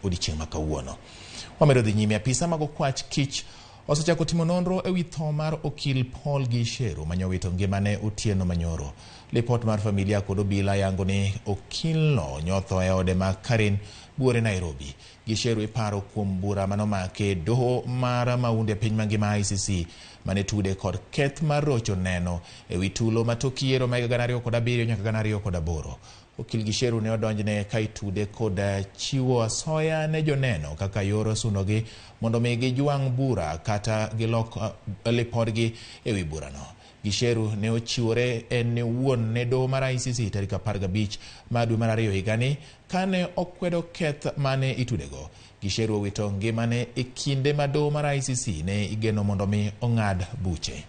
odiechieng' ma kawuono. Wamedo dhi nyime, apisa mag okwach kich osechako timo nonro ewi tho mar okil Paul Gicheru manyowito ngimane otieno manyoro. Lipot mar familia kod obila yango ni okilno nyotho e ode ma Karen buore Nairobi. Gicheru iparo kuom bura manomake e doho mar maundu e piny mangima ICC mane tude kod keth mar rocho neno ewi tulo ma tok yiero ma higa 2007 nyaka 2008. Okil Gicheru ne odonjne ka itude kod chiwo asoya ne joneno kaka yor sunogi mondo mi gijwang' bura kata gilok lipodgi ewi burano. Gicheru ne ochiwore en owuon ne doho mar ICC tarik 15 mar dwe mar ariyo higani kane okwedo keth mane itudego. Gicheru owito ngimane e kinde ma doho mar ICC ne igeno mondo mi ong'ad buche.